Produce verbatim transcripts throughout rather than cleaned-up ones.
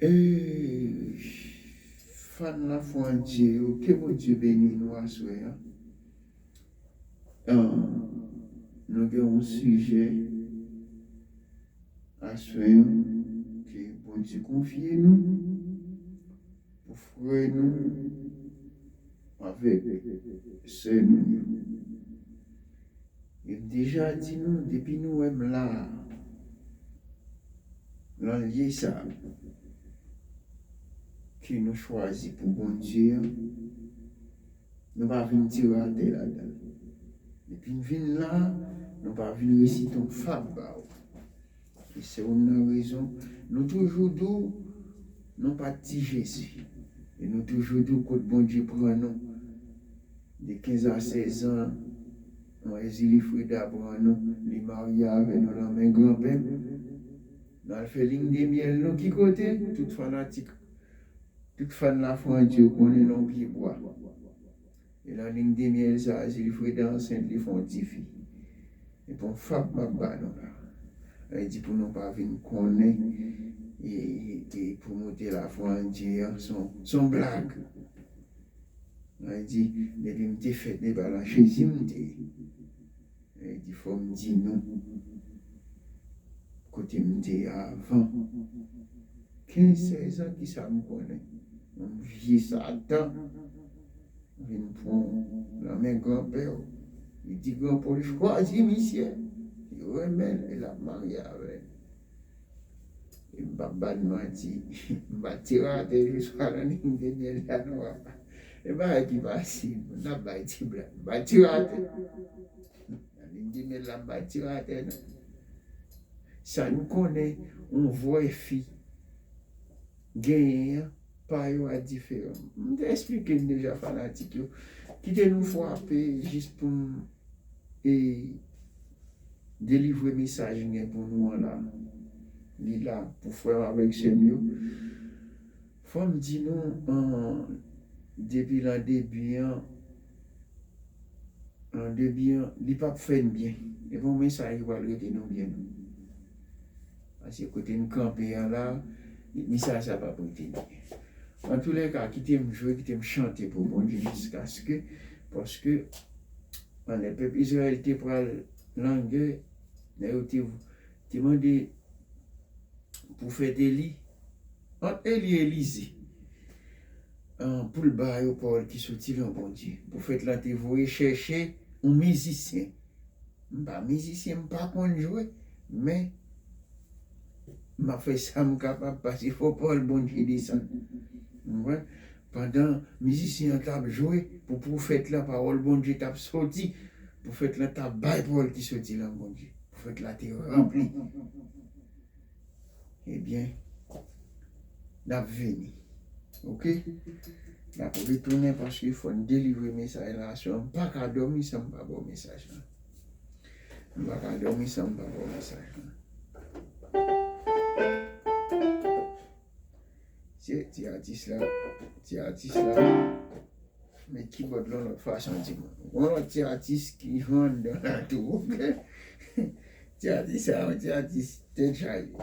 E, fan Lafwa an Dye yo, ke Bondye beni nou aswè a. Ah, nou gen yon sijè aswè a ke Bondye konfye nou pou frè nou avèk sè nou yo. E m deja di nou, depi nou wè m la, nan lye sa a, ke nou chwazi pou Bondye an, nou pa vin tire atè ladan l. Depi n vin la, nou pa vin resite yon fab ba ou. E se youn nan rezon nou toujou di w nou pa t ti Jezi. E nou toujou di w kot Bondye pran nou. De kenz a sèz an, Mwen Ezili Freda pran nou, li marye avè nou nan men granpè. N al fè liy de myèl nou ki kote? Tout fanatik, tout fan Lafwa an Dye yo konnen l yon pye bwa. E nan liy de myèl sa a, Ezili Freda ansent, li fè yon tifi. E bon, fab m ap ba nou la. Sa vle di pou nou pa vin konnen e, e, e pwomote Lafwa an Dye an, se yon, se yon blag. Mwen di, depi m te fèt, se pa nan Jezi m te ye. Mwen di, fò m di nou kote m te ye avan. Kenz, sèz an, kisa m konnen? Yon vye Satan vin pran w nan men granpè w. Li di granpè w, li chwazi misye. Li renmen l e l ap marye avè l. E m p ap ba n manti, m pa t tire atè jiswa nan liy de myèl la non, papa. E bagay ki fasil, n ap bay ti blag. M pa t tire atè. Nan liy de myèl la, m pa t tire atè non. Sa n konnen, yon vrè fi genyen an, pa yo a diferan. M te eksplike n deja, fanatik yo. Kite nou frape jis pou m e delivre mesaj m gen pou nou an la. Li la pou frè m avèk sè m yo. Fò m di nou, an, depi lan debi an, lan debi an, li p ap fè n byen. E pa yon mesaj ki pral rete nou byen non. Paske kote n kanpe an la, mesaj sa p ap rete byen. Antoulèka, kite m jwe, kite m chante pou Bondye jiskaske, paske, anlè pèp Izrayèl te pral lan gè, nèg yo te, te mande pwofèt Eli, ant Eli e Elize, an, pou l ba yo pawòl ki soti lan Bondye. Pwofèt la te voye chèche yon mizisyen. M pa mizisyen, m pa konn jwe, men m ap fè sa m kapab, paske fò pawòl Bondye desann. Ou konprann? Pandan mizisyen an t ap jwe, pou pwofèt la, pawòl Bondye t ap soti, pwofèt la t ap bay pawòl ki soti lan Bondye. Pwofèt la te ranpli. Ebyen, n ap vini. Oke? N ap retounen paske fò n delivre mesaj la. Aswè, m pa ka dòmi san m pa ba w mesaj la. M pa ka dòmi san m pa ba w mesaj la. Se ti atis la, ti atis la. Men kibòd lan lòt fason, timoun. Yon lòt ti atis ki anndan la tou, oke? Ti atis sa, yon ti atis tèt chaje.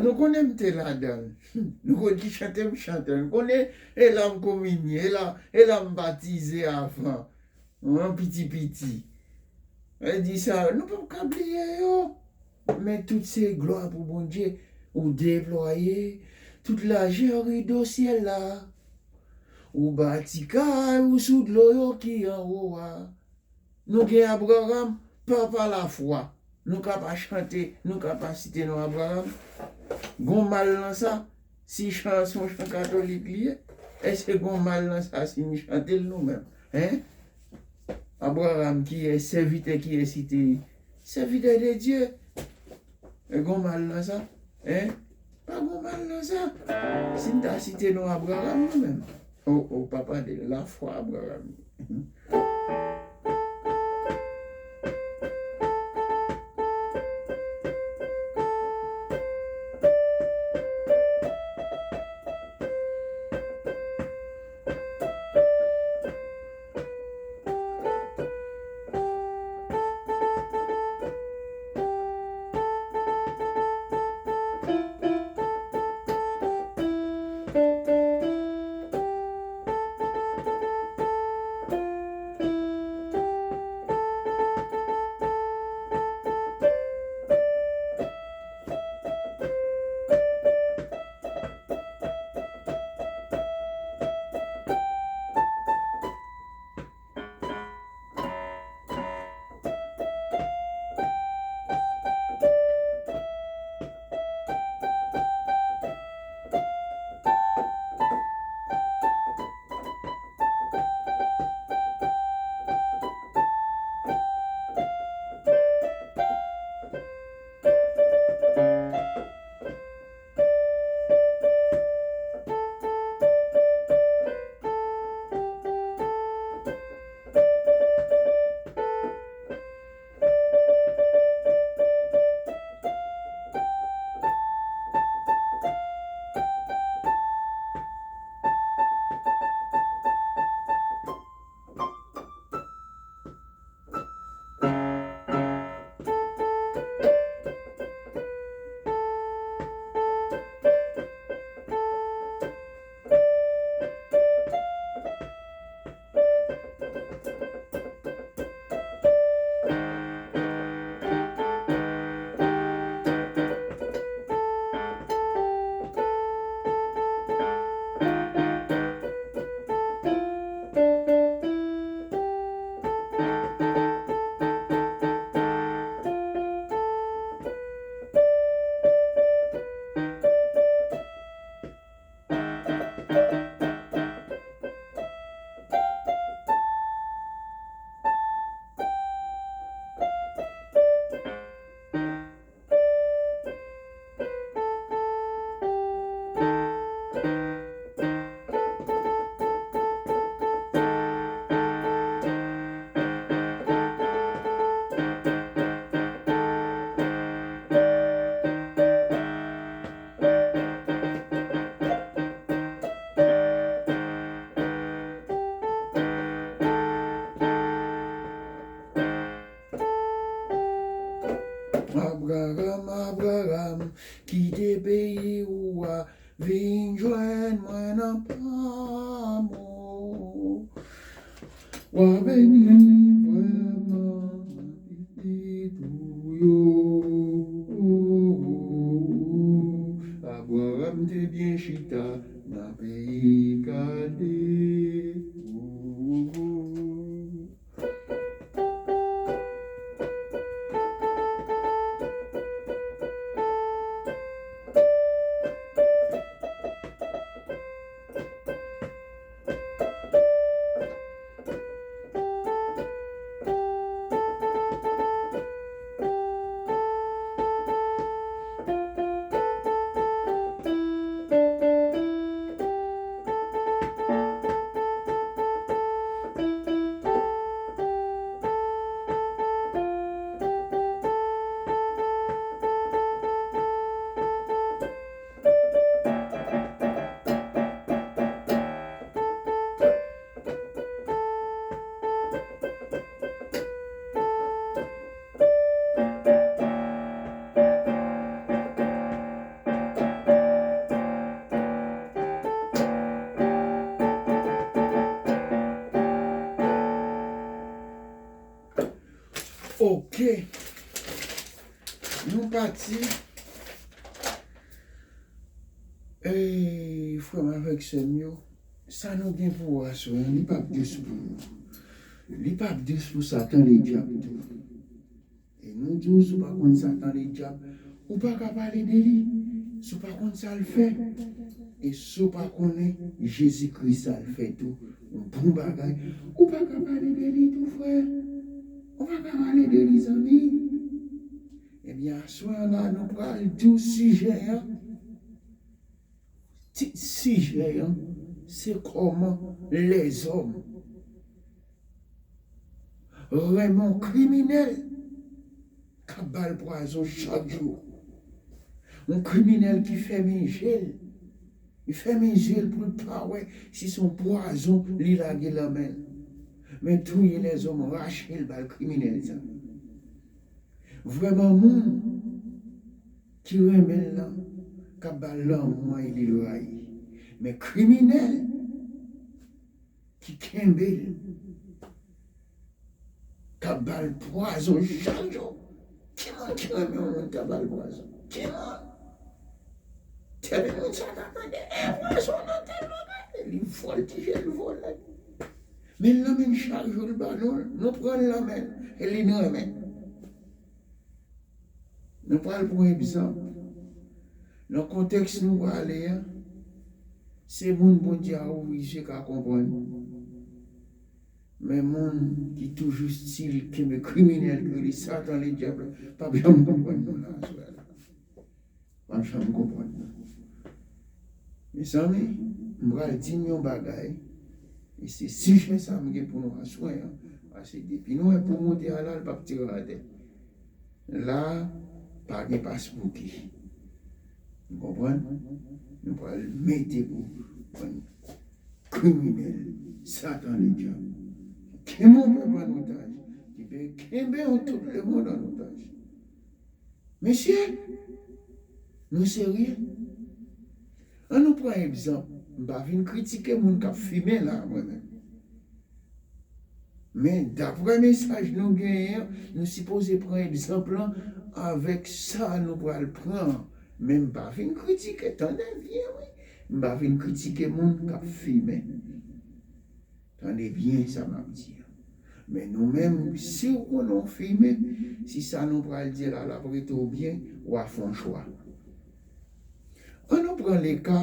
Nou konnen m te ladan l. Nou konn ki chante m chante. Nou konnen e la m kominye, e la, e la m batize avan. An piti piti. E di sa, nou p ap ka bliye yo. Men tout se glwa pou Bondye. Ou deplwaye tout lajè rido syèl la. Ou bati kay ou sou dlo yo ki anwo a. Nou gen Abraram, pa pa lafwa. Nou ka pa chante, nou ka pa site non Abraram. Gon mal nan sa, si chan se yon chan katolik li ye, èske gon mal nan sa si nou chante l nou menm? Hein? Abraram ki est serviteur qui est cité, serviteur de Dieu. E gon mal nan sa? Hein? Pa gon mal nan sa. Si n ta site non Abraram nou menm. Oh, oh, papa de lafwa Abraram. Abraram, Abraram, kite peyi ou a, vin jwenn mwen nan Pamo. W a beni vrèman pitit ou yo. Abraram te byen chita nan peyi Kalde. Ok. Nou pati. Ey, frè m avèk sè m yo, sa nou gen pou aswè an, li p ap dous pou nou. Li p ap dous pou Satan Ledyab tou. E nou di w, si w pa konn Satan Ledyab, ou pa ka pale de li. Si w pa konn sa l fè, e si w pa konnen Jezi Kris sa l fè tou, yon bon bagay, ou pa ka pale de li tou, frè. Ou pa ka pale de li, zanmi. Ebyen, aswè an la, nou pral di w sijè an. Tit sijè an, se kòman lèzòm renmen yon kriminèl k ap ba l pwazon chak jou. Yon kriminèl ki fèmen je l. Li fèmen je l pou l pa wè si se yon pwazon li lage nan men l. Men touye lèzòm, rache l ba l kriminèl sa. Vrèman, moun ki renmen l lan, k ap ba l lanmou an e li rayi. Men kriminèl ki kenbe l, k ap ba l pwazon chak jou. Ki moun ki renmen yon moun k ap ba l pwazon? Ki moun? Depi moun sa ta tande, e pwazon nan tèl bagay, li vòltije, li vole. Men l nan men n chak jou, li ba nou, nou pran l nan men l, e li n renmen. Nou pral pran egzanp. Nan kontèks nou prale a, se moun Bondye a ouvri je k a konprann. Men moun ki toujou still kenbe kriminèl ki rele Satan Ledyab la, p ap janm konprann nou la aswè a la. P ap janm konprann nou. Mezanmi, m pral di n yon bagay, e se sijè sa m gen pou nou aswè an, paske depi nou wè pou monte a la, l p ap tire atè. La, pa gen paspouki. Nou konprann? Nou pral mete pou bann kriminèl, Satan Ledyab. Kenbe yon pèp an otaj. Ki pe kenbe yon tout lemonn an otaj. Mesye, nou serye? Ann nou pran egzanp. M pa vin kritike moun k ap fimen la, mwen menm. Men, daprè mesaj nou genyen an, nou sipoze pran egzanp lan avèk sa nou pral pran an. Men m pa vin kritike, tande byen, wi. M pa vin kritike moun k ap fimen. Tande byen sa m ap di an. Men nou menm, si w konnen w fimen, si sa nou pral di la, l ap rete w byen, w a fè yon chwa. Ann nou pran leka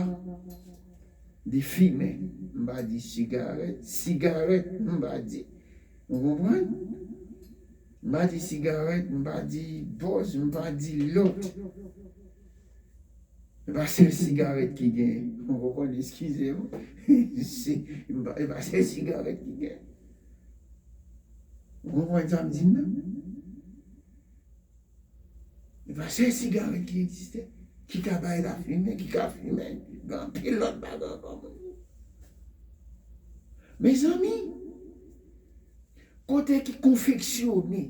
de fimen, m pa di sigarèt, sigarèt, m pa di. Ou konprann? M pa di sigarèt, m pa di bòz, m pa di lòt. E pa sèl sigarèt ki genyen. Ou konprann? Eskize m. Se, e pa, e pa sèl sigarèt ki genyen. Ou konprann sa m di n nan? E pa sèl sigarèt ki egziste, ki ka bay lafimen, ki ka fimen. Gen anpil lòt bagay ankò, moun. Mezanmi, kote ki konfeksyone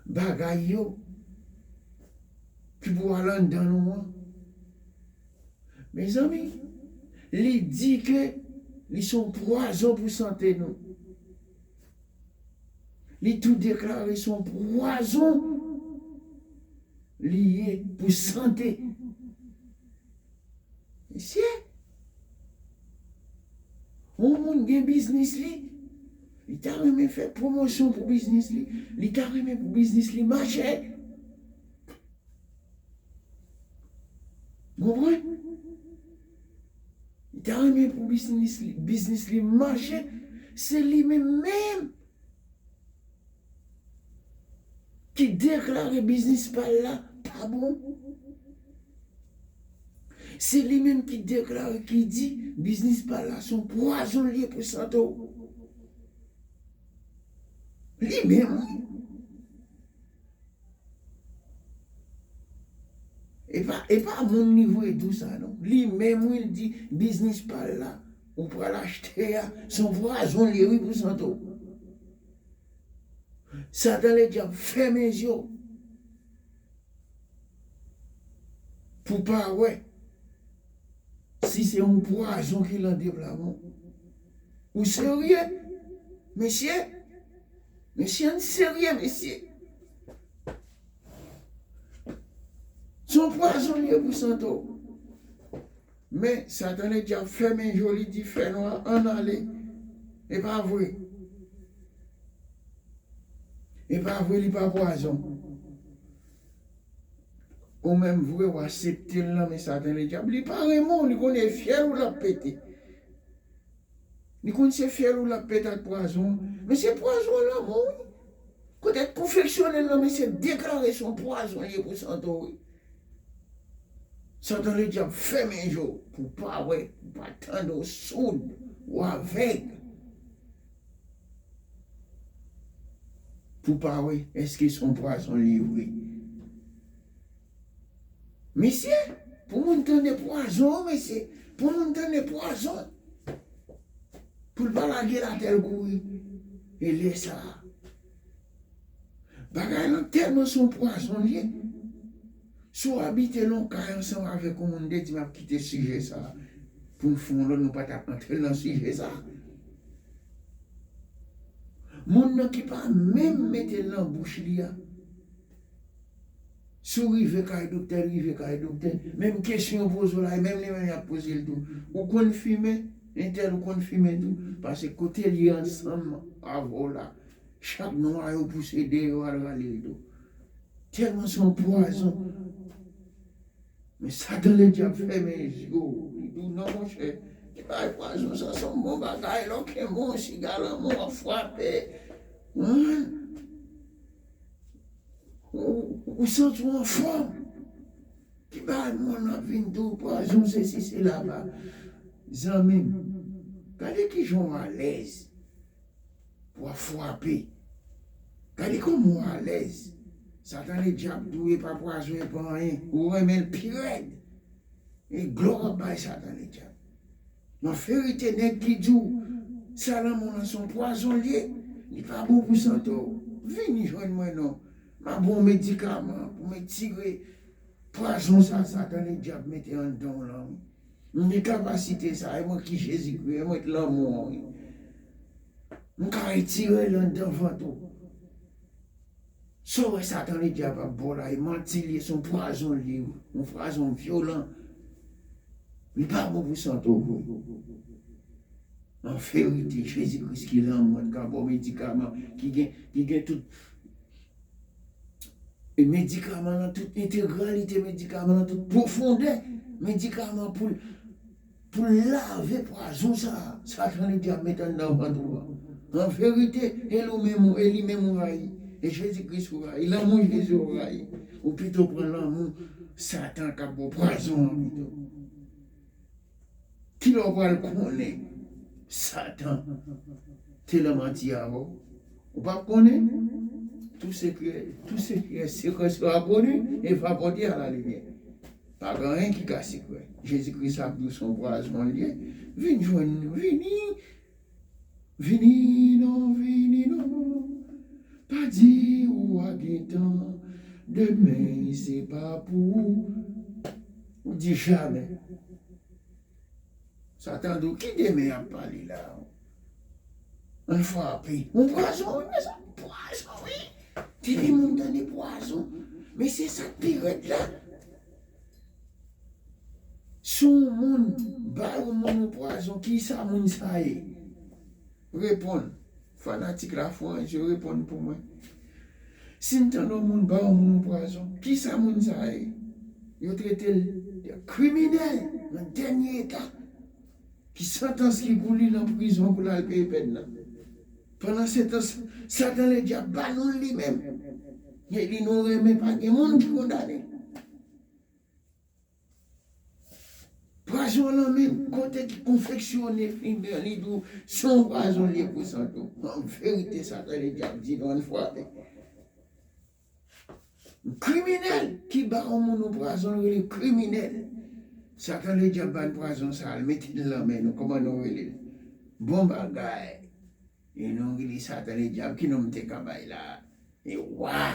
bagay yo ki pou al anndan nou an. Mezanmi, li di ke li se yon pwazon pou sante nou. Li tou deklare se yon pwazon li ye pou sante. Mesye, yon moun gen biznis li, li ta renmen fè pwomosyon pou biznis li, li ta renmen pou biznis li mache. Ou konprann? Li ta renmen pou biznis li, biznis li mache, se li menm menm ki deklare biznis pa l la pa bon. Se li menm ki deklare, ki di biznis pa l la se yon pwazon l ye pou sante w. Li menm, wi. E pa, e pa moun li voye di w sa, non. Li menm, wi, l di biznis pa l la, ou pral achte a, se yon pwazon l ye, wi, pou sante w. Satan Ledyab fèmen zye w pou pa wè si se yon pwazon ki nan devlòpman. Ou serye? Mesye, mesye, ann serye, mesye. Se yon pwazon li ye pou Santo. Men, Satan Ledyab fèmen je w, li di fènwa, ann ale. E pa vre. E pa vre, li pa pwazon. Ou menm vre, w aksepte l nan men Satan Ledyab. Li pa renmen w, li konnen e fyèl ou l ap pete. Li konn se fyèl ou l ap pete ak pwazon an. Men se pwazon lanmou, wi. Kote l konfeksyone l lan, men se deklare se yon pwazon li ye pou Santo, wi. Satan Ledyab fèmen je w pou w pa wè, pou w pa tande, w soud, w avèg. Pou w pa wè, èske se yon pwazon li ye vre? Mesye, pou moun tande pwazon, mesye, pou moun tande pwazon, pou l pa lage l atè l kouri. E lè sa a, bagay lan tèlman se yon pwazon l ye. Si w abite nan yon kay ansanm avèk yon moun, m te di m ap kite sijè sa a pou n fè yon lòt, nou pa t ap antre nan sijè sa a. Moun nan ki pa menm mete l nan bouch li a, si w rive kay doktè, l rive kay doktè. Menm kesyon yo poze w la, e menm li menm y ap poze l tou. Ou konn fimen? Entèl, ou konn fimen tou? Paske kote l ye ansanm avè w la, chak nwa yo pouse deyò al rale l tou. Tèlman se yon pwazon. Men Satan Ledyab fèmen je w, li di w, non, monchè, ki bagay pwazon sa, se yon bon bagay, lè w kenbe yon siga lan men w, w ap frape. Ou, ou, ou santi w anfòm. Ki bagay moun ap vin di w pwazon sesi sela pa. Zanmi m, gade kijan w alèz pou w ap frape. Gade kòman w alèz. Satan Ledyab di w e pa pwazon, e pa anyen. Ou renmen l pi rèd. E glwa w ap bay Satan Ledyab. Nan verite, nèg ki di w sa lanmou lan se yon pwazon l ye, li pa bon pou sante w, vini jwenn mwen non. M ap ba w medikaman pou m etire pwazon sa Satan Ledyab mete anndan w lan, wi. M gen kapasite sa, e mwen ki Jezikri, e mwen ki lanmou an, wi. M ka retire l anndan vant ou. Sa w wè Satan Ledyab ap ba w la, e manti l ye, se yon pwazon l ye, yon pwazon vyolan. Li pa bon pou sante w vre. An verite, Jezi Kris ki lanmou an, ki ka ba w medikaman, ki gen, ki gen tout, e medikaman nan tout entegralite, medikaman nan tout pwofondè, medikaman pou l, pou l lave pwazon sa a, Satan Ledyab mete anndan vant ou an. An verite, e li menm ou, e li menm ou rayi, e Jezi Kris ou rayi, lanmou Jezi ou rayi. Ou pito pran lanmou Satan k ap ba w pwazon an pito. Kilè w pral konnen Satan te nan manti avè w? Ou p ap konnen. Tout sekrè, tout sekrè, sekrè sera connu et va porter à la lumière. Pa gen anyen ki ka sekrè. Jezi Kris ap di w se yon pwazon l ye. Vin jwenn, vini, vini non, vini non. Pa di ou a gen tan, demen se pa pou ou. Ou di jamè. Satan di w, ki demen y ap pale la? Ann frape. Yon pwazon, wi, mezanmi, pwazon, wi. Depi moun tande pwazon, men se sa k pi rèd la. Si yon moun bay yon moun yon pwazon, kisa moun sa ye? Reponn. Fanatik Lafrans, yo reponn pou mwen. Si n tande yon moun bay yon moun yon pwazon, kisa moun sa ye? Yo trete l de kriminèl nan dènye eta. Ki santans ki pou li nan prizon pou l al peye pèn nan? Pandan se tan, Satan Ledyab ba nou l li menm. E li nou renmen, pa gen moun ki kondane. Pwazon lan menm, kote ki konfeksyone fimen an, li di w se yon pwazon li ye pou sante w. An verite, Satan Ledyab di nou ann frape. Kriminèl ki ba yon moun yon pwazon, yo rele kriminèl. Satan Ledyab ba n pwazon sa a, l mete l nan men nou, kòman nou rele l? Bon bagay. E nou rele Satan Ledyab, ki non m te ka bay la? E wa.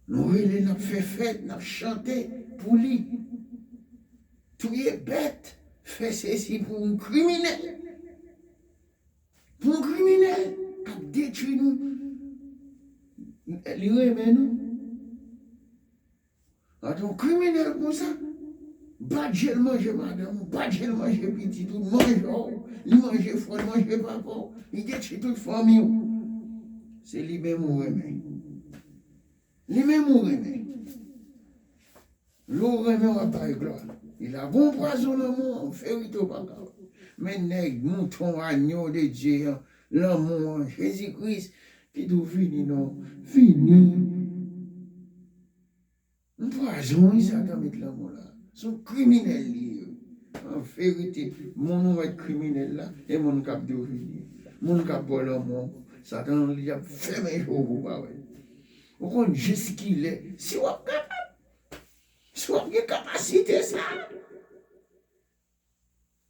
Nou rele, n ap fè fèt, n ap chante pou li. Touye bèt, fè sesi pou yon kriminèl. Pou yon kriminèl k ap detwi nou, li renmen nou? Gade yon kriminèl konsa, bat je l manje madanm ou, bat je l manje pitit ou, manje w, li manje frè w, li manje papa w, li detwi tout fanmi w. Se li menm ou renmen. Li menm ou renmen. Lè w renmen, w ap bay glwa. E la, gon pwazon lanmou an, verite w pa ka wè. Men nèg, mouton, agneau de Dieu an, lanmou an, Jezi Kris, ki di w vini non, vini. M pwazon wi Satan met lanmou la. Se yon kriminèl li ye. An verite, moun ou wè kriminèl la, e moun k ap di w vini. Moun k ap ba w lanmou, Satan li ap fèmen je w pou w pa wè. Ou konn jiskilè, si w ap kapab, si w ap gen kapasite sa,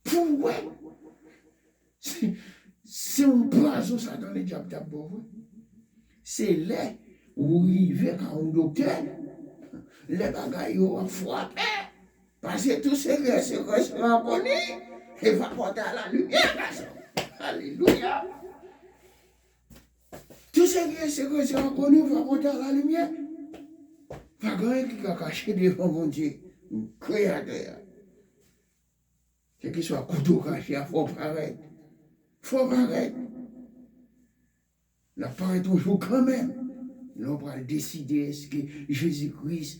pou w wè, se, se yon pwazon Satan ledyab t ap ba w vre. Se lè ou rive ka yon doktè, lè bagay yo ap frape, pase tout sekrè, sekrè, sekrè koni, e va pòte a la limyè, gason. Alelouya! Tout sekrè, sekrè, sekrè koni, va pòte a la limyè. Pa gen anyen ki ka kache devan Bondye, Kreyatè a. Kèlkeswa kote w kache a, fò w parèt. Fò w parèt. L ap parèt yon jou kanmenm. Lè w pral deside èske Jezi Kris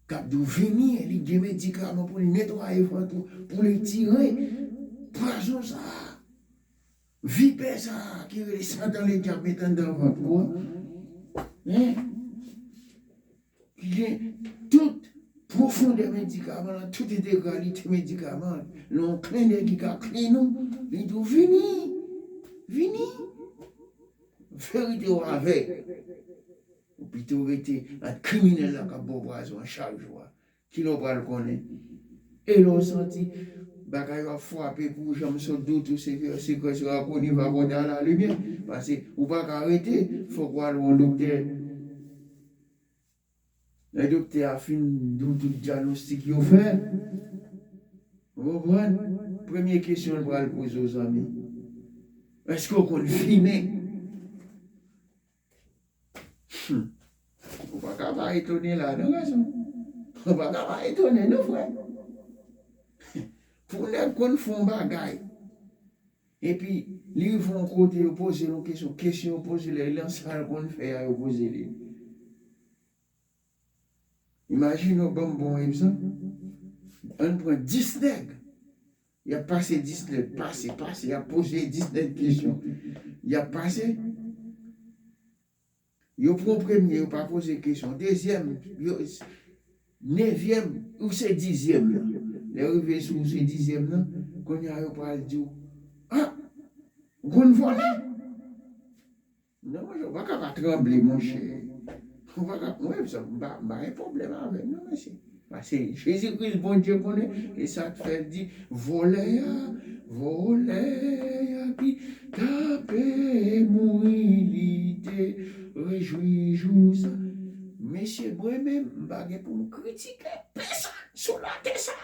k ap di w vini, li gen medikaman pou l netwaye vant ou, pou l retire pwazon sa a, vipè sa a ki rele Satan ledyab met anndan vant ou an. Hein? Ki gen tout pwofondè medikaman an, tout entegralite medikaman an. Nan yon klendèy ki ka klin ou, li di w vini, vini. Verite w avèg. Ou pito rete ant kriminèl la k ap ba w pwazon an chak jou a. Kilè w pral konnen? E lè w santi bagay yo ap frape pou w, jan m sot di w, tout sekrè, sekrè sera connu va pòte a la limyè. Paske ou pa ka rete, fòk w al wè yon doktè. Lè doktè a fin di w tout dyagnostik yo fè, ou konprann? Premye kesyon l pral poze w, zanmi, èske w konn fimen? Hmm. Ou pa ka pa etone la, non, gason. Ou pa ka pa etone, non, frè. Pou nèg konn fè yon bagay, epi li rive yon kote, yo poze l yon kesyon, kesyon yo poze l, e nan sa l konn fè a, yo poze li. Imajine w, ban m bon egzanp. Ann pran dis nèg. Y ap pase dis nèg, pase, pase, y ap poze dis nèg kesyon. Y ap pase. Yo pran premye, yo pa poze kesyon. Dezyèm, yo, nevyèm, ou se dizyèm nan. Lè yo rive sou ou se dizyèm nan, kounye a yo pral di w, ah, ou konn vòlè? Non, monchè, ou pa ka pa tranble, monchè. Ou pa ka, mwen, sa, m pa, m pa gen pwoblèm avè l, non, mesye. Paske Jezi Kris, Bondye konnen, e sa k fè l di, vòlè a, vòlè a ki t ape mouri, li te rejwi jou sa. Mesye, mwen menm, m pa gen pou m kritike pèsonn sou latè sa.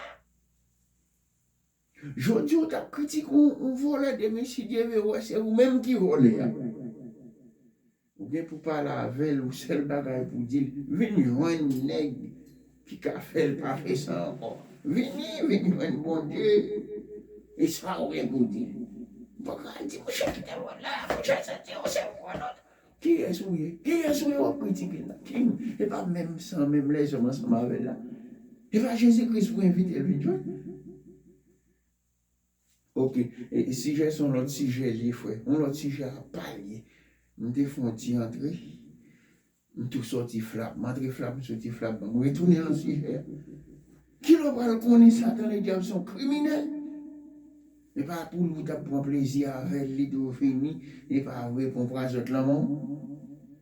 Jodi w t ap kritike yon, yon vòlè, demen si Dye vle, w wè se ou menm ki vòlè a. Ou gen pou pale avè l, yon sèl bagay pou di l, vin jwenn nèg ki ka fè l pa fè sa ankò. Vini, vin jwenn Bondye. E sa ou gen pou di l. Ou pa ka di, monchè, kite vòlè a, monchè, santi w se vòlè. Kiyès ou ye? Kiyès ou ye w ap kritike la? Ki, e pa menm san, menm lèzòm ansanm avè l la? E pa Jezi Kris pou envite l vin jwenn? Ok, e, e sijè se yon lòt sijè li ye, frè. Yon lòt sijè apa li ye. M te fè yon ti antre. M tou sòti flap. M antre flap, m soti flap. M retounen nan sijè a. Kilè w pral konnen Satan ledyab se yon kriminèl? E pa pou l ou t ap pran plezi avè l, li di w vini, e pa vre, pran pwazon lanmou.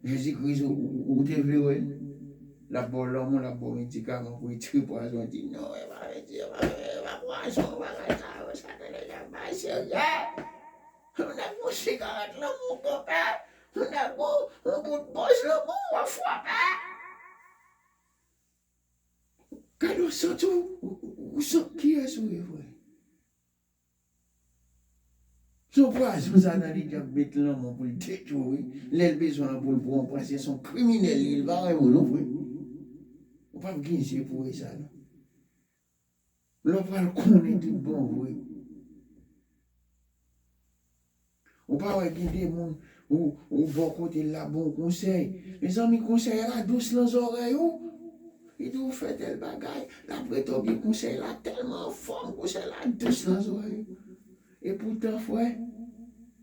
Jezi Kris, ou, ou, ou te vle wè l? L ap ba w lanmou, l ap ba w medikaman pou retire pwazon, di non, e pa medikaman, e pa pwazon, bagay sa yo, Satan ledyab pa serye. Yon nèg yon sigarèt lanmou, konpè. Yon nèg yon, yon bout bòz lanmou, w ap frape. Gade w santi w, ou, ou, ou santi kiyès ou ye, frè. Se yon pwazon Satan Ledyab met nan men w pou l detwi w, wi. Lè l bezwen l pou l pran w, paske se yon kriminèl li ye, li pa renmen w non, frè. Ou p ap gen zye pou wè sa, non. Lè w pral konnen tout bon vre. Ou pa wè gen de moun, ou, ou bò kote l la, bon konsèy. Mezanmi, konsèy la dous nan zòrèy ou. Li di w fè tèl bagay, l ap rete w byen, konsèy la tèlman anfòm, konsèy la dous nan zòrèy ou. E poutan, frè,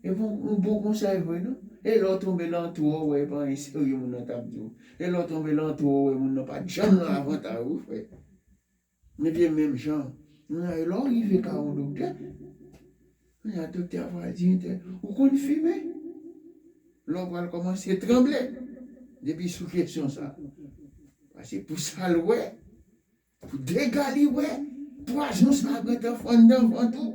e bon, yon bon konsèy vre, non. E lè w tonbe nan twò, w wè, e pa anyen serye moun nan t ap di w. E lè w tonbe nan twò, w wè, moun nan pa t janm nan avantaj ou, frè. Ebyen, menm jan, kounye a, lè w rive ka yon doktè, kounye a, doktè a pral di entèl, ou konn fimen? Lè w pral kòmanse tranble, depi sou kesyon sa. Paske pou sa l wè, pou dega li wè, pwazon sa gentan fann nan vant ou.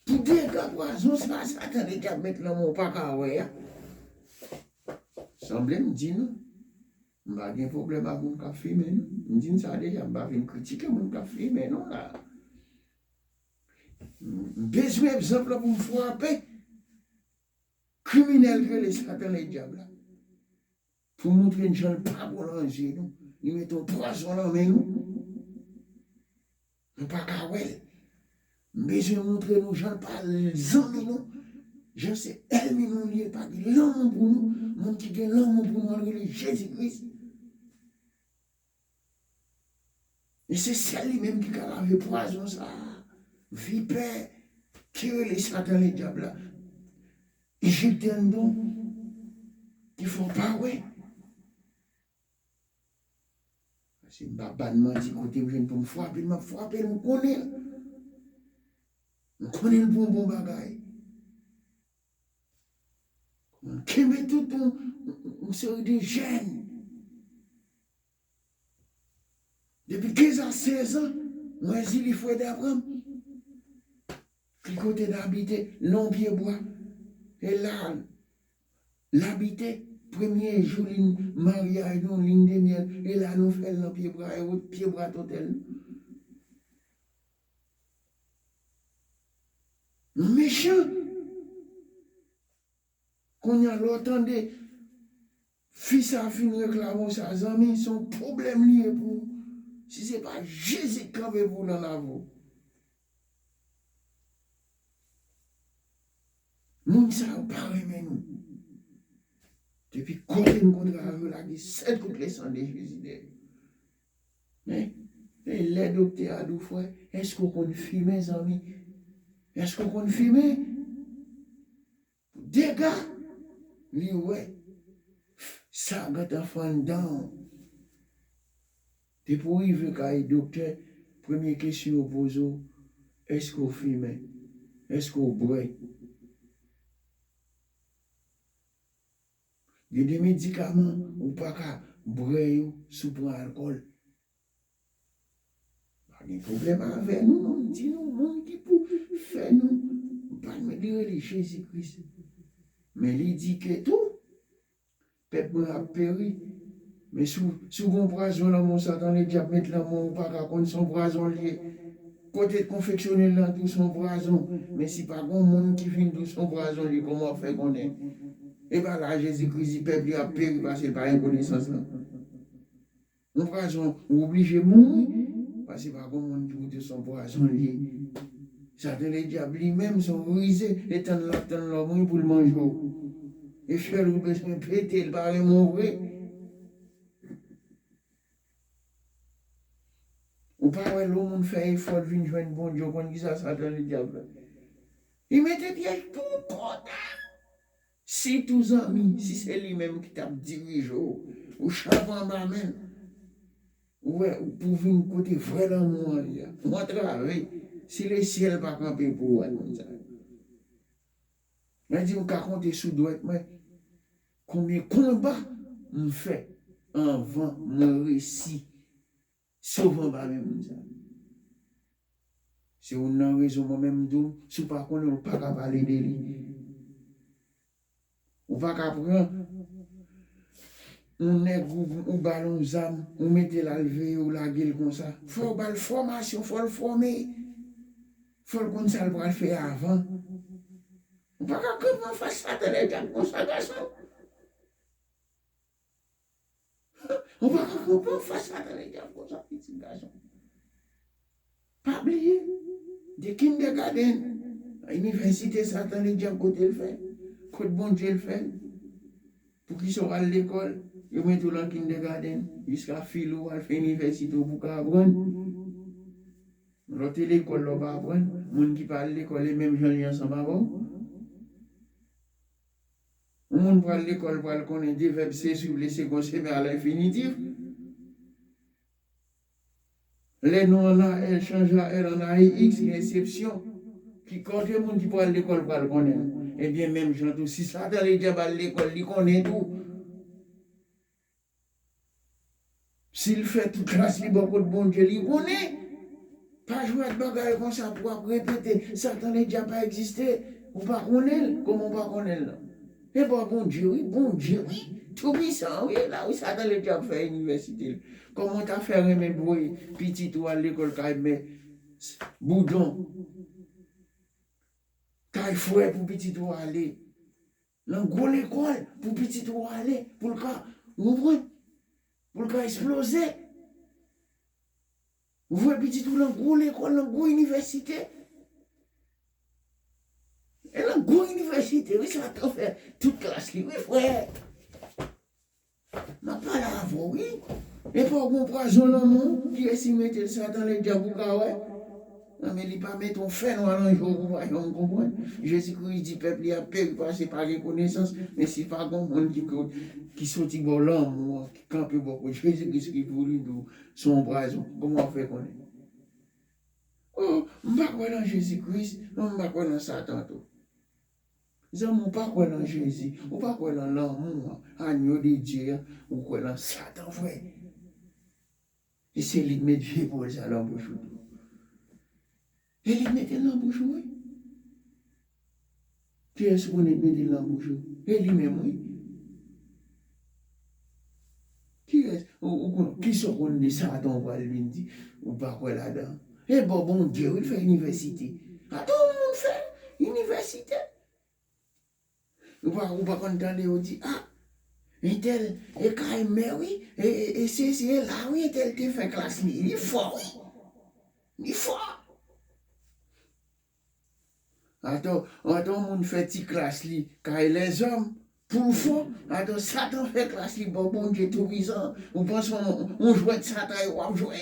Pou dega pwazon sa Satan Ledyab met nan men w pa ka wè a. Sanble m di nou, m pa gen pwoblèm ak moun k ap fimen, non. M di n sa deja, m pa vin kritike moun k ap fimen, non, la. M bezwen egzanp lan pou m frape kriminèl ki rele Satan Ledyab la. Pou montre n jan l pa bon nan zye nou. Li mete yon pwazon nan men nou. Nou pa ka wè l. M bezwen montre nou jan l pa zanmi nou. Jan se ènmi nou li ye, l pa gen lanmou pou nou. Moun ki gen lanmou pou nou, l rele Jezi Kris. E se sèl li menm ki ka lave pwazon sa a. Vipè ki rele Satan Ledyab la. Ijiptyen don ki fè w pa wè. Paske m pa ba n manti, kote m jwenn pou m frape l, m ap frape l, m konnen l. M konnen l pou yon bon bagay. M kenbe tout yon, yon, yon seri de jèn. Depi kenz a sèz an, mwen Zili Freda pran m. Ki kote n abite? Nan yon pye bwa. E la, l abite, premye jou li maryaj nou, lin de myèl, e la nou fè l nan pye bwa, e wot pye bwa totèl nou. Nou mechan. Kounye a, lè w tande fi sa fin reklame w sa, zanmi, se yon pwoblèm li ye pou ou. Si se pa Jezi k kanpe pou w nan lavi w. Moun sa yo pa renmen nou. Depi kote n kontre avè yo, lage sèt kout lesan de Jezi dèyè yo. Men, e lè doktè a di w, frè, èske w konn fimen, zanmi? Èske w konn fimen? Dega li wè sa gentan fè anndan w. Depi w rive kay doktè, premye kesyon yo poze w, èske w fimen? Èske w bwè? Gen de medikaman ou pa ka bwè yo si w pran alkòl. Pa gen pwoblèm avè nou, non, m di nou, moun ki pou fè nou, m pa, li rele Jezi Kris. Men li di ke tou, pèp mwen ap peri. Men si w, si w gen yon pwazon nan men w, Satan Ledyab met nan men w, ou pa ka konn se yon pwazon l ye. Kote l konfeksyone l nan tou se yon pwazon. Men si pa gen yon moun ki vin di w se yon pwazon l ye, kòman w ap fè konnen? E pa la Jezi Kris di pèp li ap peri paske l pa gen konesans lan. Yon pwazon, ou oblije mouri. Paske pa gen moun ki pou di w se yon pwazon li ye. Satan Ledyab li menm se yon rize, e tann l ap tann lòm wi pou l manje w. E fyèl ou bezwen pete, l pa renmen w vre. Ou pa wè lè yon moun fè efò l vin jwenn Bondye, ou konn kisa Satan Ledyab la? Li mete pyèj pou w kontan. Sitou zanmi, si se li menm ki t ap dirije w, ou chape anba men l. Ou wè, ou pou vin kote vrè lanmou an ye a. Ou antrave, si lesyèl pa kanpe pou ou, al moun sa yo. Mwen di, m ka konte sou dwèt mwen konbyen konba m fè anvan mwen resi sove anba men moun sa. Se youn nan rezon mwen menm m di w, si w pa konnen l, ou pa ka pale de li. Ou pa ka pran yon nèg ou, ou ba l yon zam, ou mete l al veye, ou lage l konsa. Fò w ba l fòmasyon, fò l fòme. Fò l konn sa l pral fè avan. Ou pa ka kanpe anfas Satan lèdyab konsa, gason. Ou pa ka kanpe anfas Satan lèdyab konsa, pitit gason. Pa bliye, de kindergarten, inivèsite, Satan lèdyab kote l fè, kot Bondye l fè l. Poukisa w al lekòl? Yo mete w lan kindergarten, jiska filo w al fè inivèsite w pou w ka aprann. Lè w te lekòl la w pa aprann. Moun ki pa al lekòl e menm jan li ansanm avè w. Yon moun pral lekòl pral konnen de vèb se, suivre, le second, se men a lenfinitif. Lè non an la, L chanje a L an A I X, gen eksepsyon. Ki kote moun ki pral lekòl pral konnen l? Ebyen, menm jan tou, si Satan lèdyab al lekòl, li konnen tou. Si l fè tout klas li bò kot Bondye, li konnen. Pa jwe ak bagay konsa pou w ap repete. Satan lèdyab pa egziste. Ou pa konnen l. Kòman w pa konnen l lan? E bò Bondye, wi, Bondye, wi. Toupisan, wi, la, wi, Satan lèdyab fè inivèsite l. Kòman w ta fè renmen voye pitit ou al lekòl kay mè Boudon? Kay frè pou pitit ou ale. Nan gwo lekòl pou pitit ou ale, pou l ka, ou konprann? Pou l ka eksploze. Ou voye pitit ou nan gwo lekòl, nan gwo inivèsite. E nan gwo inivèsite, wi, Satan fè tout klas li, wi, frè. M ap pale avè w, wi. Epa w gon pwazon lanmou, kiyès ki mete l? Satan lèdyab, ou ka wè. Non, men li pa mete yon fènwa nan je w pou w pa janm konprann. Jezi Kris di pèp li ap peri paske pa gen konesans, men si pa gon moun ki, ki soti bò lanmou an, ki kanpe bò kot Jezi Kris ki pou li di w se yon pwazon, kòman w ap fè konnen? Oh, m pa kwè nan Jezi Kris, non, m pa kwè nan Satan tou. Zanmi, ou pa kwè nan Jezi, ou pa kwè nan lanmou an, agneau de Dieu an, ou kwè nan Satan, frè. E se li k met vye pawòl sa lan bouch ou tou. E li k mete l lan bouch ou, wi. Kiyès ou konnen k mete l lan bouch ou? E li menm, wi. Kiyès ou, ou konn, kisa w konn de Satan ou pral vin di ou pa kwè ladan? E bò Bondye, wi, l fè inivèsite. Atann, yon moun fè inivèsite. Ou pa, ou pa konn tande yo di, a, entèl, e kay mè, wi, e, e, e sesi, e la, wi, entèl te fè klas li. Li fò, wi. Li fò. Atò, atò, yon moun fè ti klas li kay lèzòm, pou l fò. Atò, Satan fè klas li bò Bondye Toupisan. Ou panse yon, yon jwèt Satan yo w ap jwe?